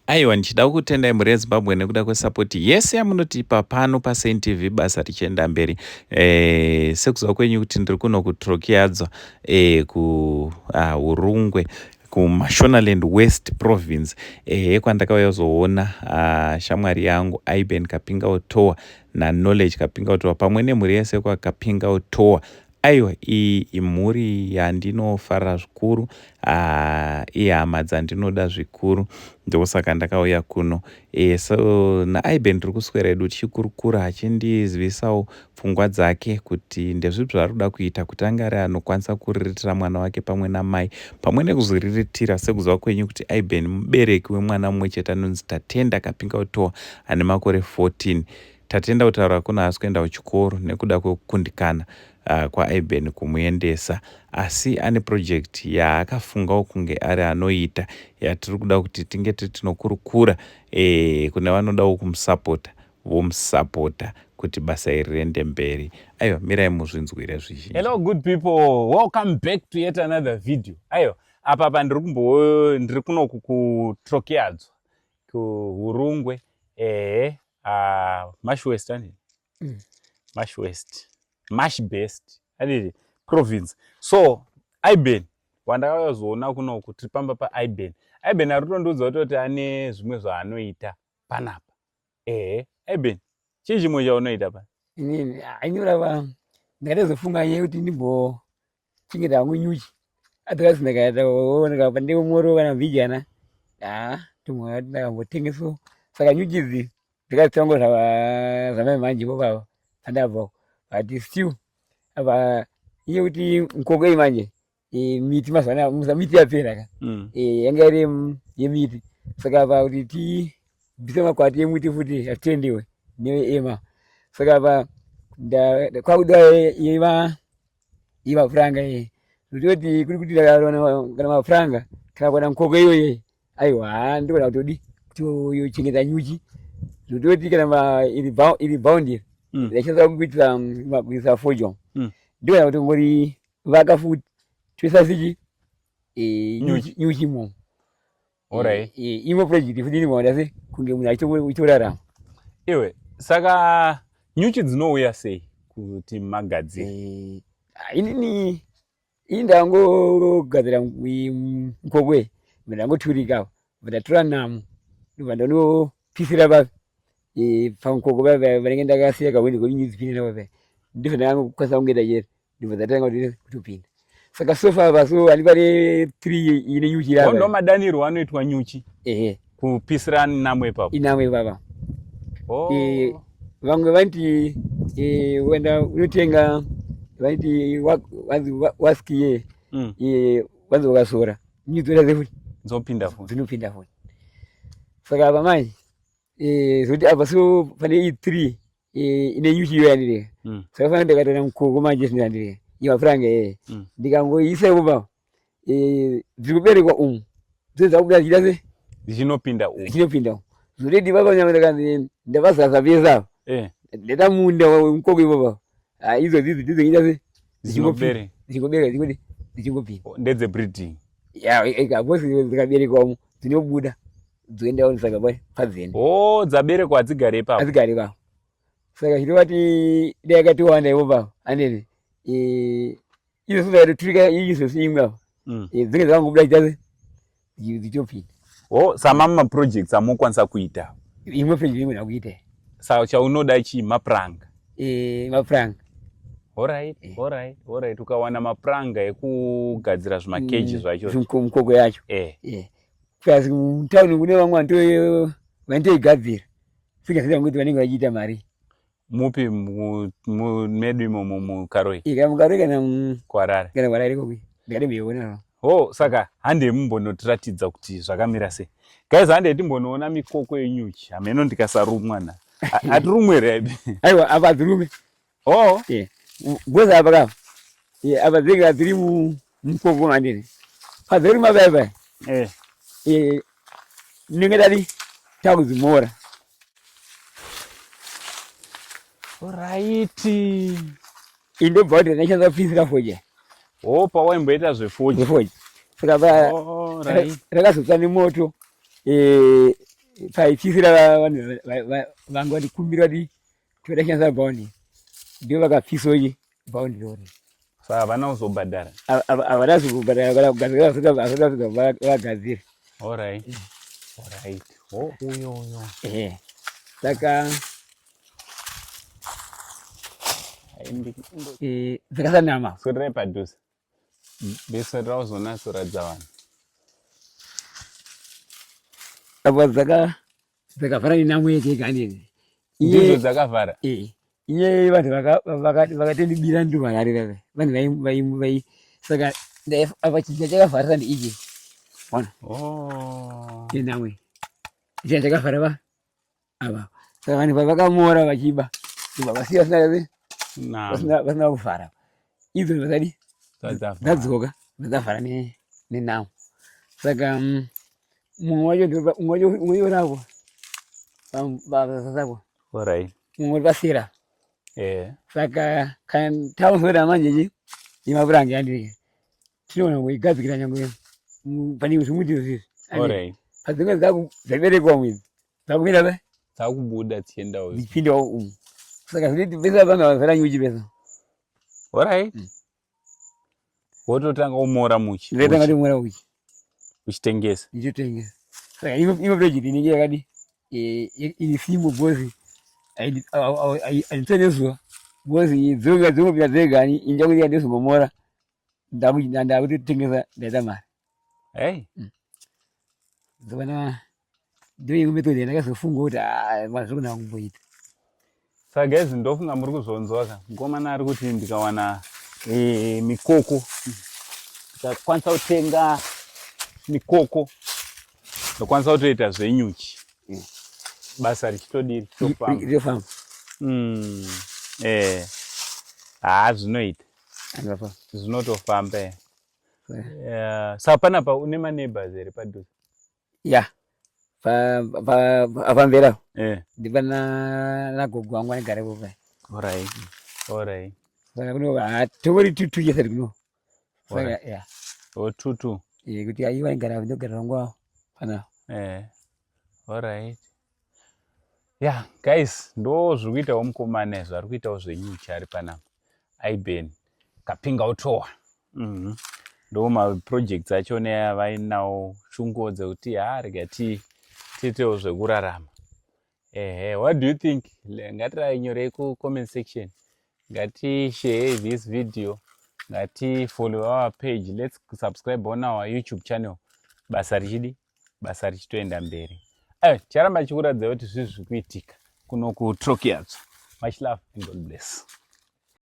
Aiwa ndichida kukutendai mhuri yeZimbabwe nekuda kwesapoti yese yamunotipa pano paSaint TV basa richienda mberi. E, sekuziva kwenyu kuti ndiri kuno kuTrokiadzwa e, kuHurungwe kuMashonaland West Province ehe kwandakauya kuzoona shamwari yangu Iben Kapinga Otowa naKnowledge Kapinga Otowa pamwe nemhuri yese kwaKapinga Otowa. Aiwa iyi imhuri yandinofarira zvikuru ah, ihama dzandinoda zvikuru ndosaka ndakauya kuno e, so naIben tiri kuswera hedu tichikurukura achindizivisawo pfungwa dzake kuti ndezvipi zvaari kuda kuita kuti ange ari anokwanisa kuriritira mwana wake pamwe namai pamwe nekuzviriritira sekuziva kwenyu kuti Iben mubereki wemwana mumwe chete anonzi Tatenda Kapinga Utowa ane makore 14 Tatenda kutaura kuno haasi kuenda kuchikoro nekuda kwekukundikana uh, kwaIben kumuendesa asi ane project yaakafungawo kunge ari anoita yatiri kuda kuti tinge tiri tinokurukura e, kune vanodawo kumusapota vomusapota kuti basa iri riende mberi. Aiwa mirai muzvinzwire zvizhinji. Hello good people, welcome back to yet another video. Aiwa apa pa ndiri kumbo ndiri kunoku kuTrokiadzwa kuHurungwe ehe Mash West ani Mash West Mash Best anini province. So Iben wandakazoona kunoku tiri pamba paIben. Iben ari kutondiudza kutoti ane zvimwe zvaanoita panapa. Ehe Iben chii chimwe chaunoita pa? Inini ainorava ndakatozofunga nyaya yekuti ndimbochengeta hangu nyuchi otherwise ndakaona pandine moro kana mbijana tumwe ndakambotengesawo saka nyuchi idzi ndakadzitanga zvamai manje ipopapa pandabva but still apa iye kuti mukoko iyi manje miti mazuva anaya miti yapera ka yanga iri yemiti saka apa kuti tibvise makwati emuti futi hazvitendewe neema saka apa kwakudiwa yemapuranga iye zvototi kuri kuti kana mapuranga kana kuwana mukoko iyoye aiwa ndikuona kutodi kutochengeta nyuchi zvototi kana iri boundary yashandiswa kuitira kuisa fodya ndikuona kuti ngori vaka futi toisa sichi nyuchi mo Alright. Imwe project futi inoona se kunge munhu achitorarama. Iwe saka nyuchi dzinouya sei kuti magadzire? Inini ini ndangogadzira mukokwe ndangoturika ndatora namo ndobva ndanopisira papi pamukoko paya panenge ndakasiya kahwindo kekuti nyuchi dzipinde napo paya ndibva ndangokwanisa kunge chete ndibva ndatanga kutopinda saka so far paso ani pane 3 ine nyuchi ira ndo madanirwo anoitwa nyuchi ehe kupisira namo ipapo inamo ipapa oh. E, vamwe vanti e, wenda unotenga vanti wanzi waskiye e, wanzi wakasora nyuchi dzoita sefuti dzopinda futi dzinopinda futi saka apa manje e, zvokuti apa so pane i 3 ine nyuchi iyo yandireka saka fana ndakatora mukoko manje zvino yandireka iyo mapuranga ee ndikangoisa ipo pa dziri kuberekwa umu dzose dzakubuda dzichita se dzichinopinda umu dzichinopinda umu zvoredi baba nyama ndakanzi ndavazaza vese ava ndaita munda wemukoko ipo pa idzo dzidzi dzizoita se dzichingobereka dzichingobereka dzichingodi dzichingopinda ndedze breeding ya ikabosi dzikaberekwa umu dzinobuda dzoenda unosaka pa padzene oh dzaberekwa hadzigare ipapo hadzigare ipapo saka chinovati dai yakatiwanda ipo papo anene izvo zvatoturika izvozvi imwe apo dzinge dzakangobuda chitase dzichitopinda oh sama maprojects amokwanisa kuita imwe project imwe ndakuita saka chaunoda chii mapuranga mapuranga Alright, alright, alright. Ukawana mapuranga ekugadzira zvimakeji zvacho. Mukoko yacho. Plus mutown kune vamwe vanotoigadzira. Sika kuti vanenge vachiita mari. Mupi medu imomo muKaroi? Ika muKaroi kana kuHarare. Kana kuHarare ikoko. Ndakatoiona. Oh, saka handei mumbonotiratidza kuti zvakamira sei. Guys, handei timbonoona mikoko yenyuchi. Hameno ndikasarumwa na. Hatirumwe here aibi? Aiwa, apa hadzirume. Oh. Yeah. Goza apa ka. Yeah, apa dzinenge dziri mukoko mandiri. Padziruma paya paya. Eh. Ndinenge ndadi takudzimora. Alright. Indobva kuti ndashandisa kupisira fodya. Oh, pawaimboita zvefodya. Zvefodya. Saka pa rakazotsva nemoto. Eh, Paipfisira vanhu vanga vandikumbira kuti toda kushandisa bhaundi, ndivo vakapfisawo chi bhaundi rori. Saka havana kuzobhadhara? Havana kuzobhadhara kana kugadzira, vasati vagadzira. Alright. Alright. Oh, uyo uyo. Ehe. Saka dzakasanama. Swederai padhuze. Besera uzonatsoratidza vanhu. Apa dzaka dzakavhara nenamo yeke hanini. Ndidzo dzakavhara? Eh. Iye vanhu vakatondibira nduvarari vave. Vanhu vai vai vai saka apa chija chakavharisa ndiichi. Ona. Oh. Nenamo. Chija chakavhara va ava. Saka vanhu pavakamora vachiba vasiya vasina vasina kuvhara. Idzo dzakadi dzadzoka dzavhara nenamo. Saka mumwe wacho mumwe wacho mumwe wacho pasapo. Alright. Mumwe uri pasera. Eh. Saka kana tauzora manje chi yemapuranga yandiri tinoona kuigadzikira nyangwe pane zvimuti izvi. Alright. Padzimwe dzaberekwa mwidzi dzakumira ve dzakubuda dzichiendawo dzichipindawo umu. Saka zvinoti pese panga vazara nyuchi pese. Alright. Wototanga kumora muchi. Ndotanga kumora uchi. Uchitengesa. Ndichitengesa. Saka imwe project inenge yakadi iri simbo bozi ainditsve nezuva bozi dzoga dzongopinda dzega inja kuti ndizongomora ndakutotengesa ndaita mari. Hey. Ndokana ndiyo imwe method yandakazofunga kuti zviri kumboita. Saka guys ndofunga muri kuzonzwa ka mukomana ari kuti ndikawana mikoko ndikakwanisa kutenga mikoko ndokwanisa kutoita zvenyuchi basa richitodii richitofamba. Haa zvinoita zvinotofamba. Saka panapa une maneighbors here padhuze? Ya, pamberi apo ndipana nagogo wangu anogara ipopo paya. Alright. Alright. Saka kuno tongori 2 chete kuno. Saka ya. Oh 2 2. Eh, kuti aiwa anogara ndogara wangu apo pana. Eh. Alright. Yeah, guys, ndo zviri kuitawo mukomana izvo ari kuitawo zvenyuchi ari panapa. Aiben Kapinga Utowa. Ndo maprojects acho neavainawo shunguwo dzekuti ha rega tiitewo zvekurarama. Ehe, what do you think? Ngatiranyorei ku comment section. Ngati share this video. Ngati follow our page. Let's subscribe on our YouTube channel. Basa richidi, basa richitoenda mberi. Ayo, ticharamba tichikuratidza kuti zviri zviri kuitika kuno kuTrokiadzo. Much love and God bless.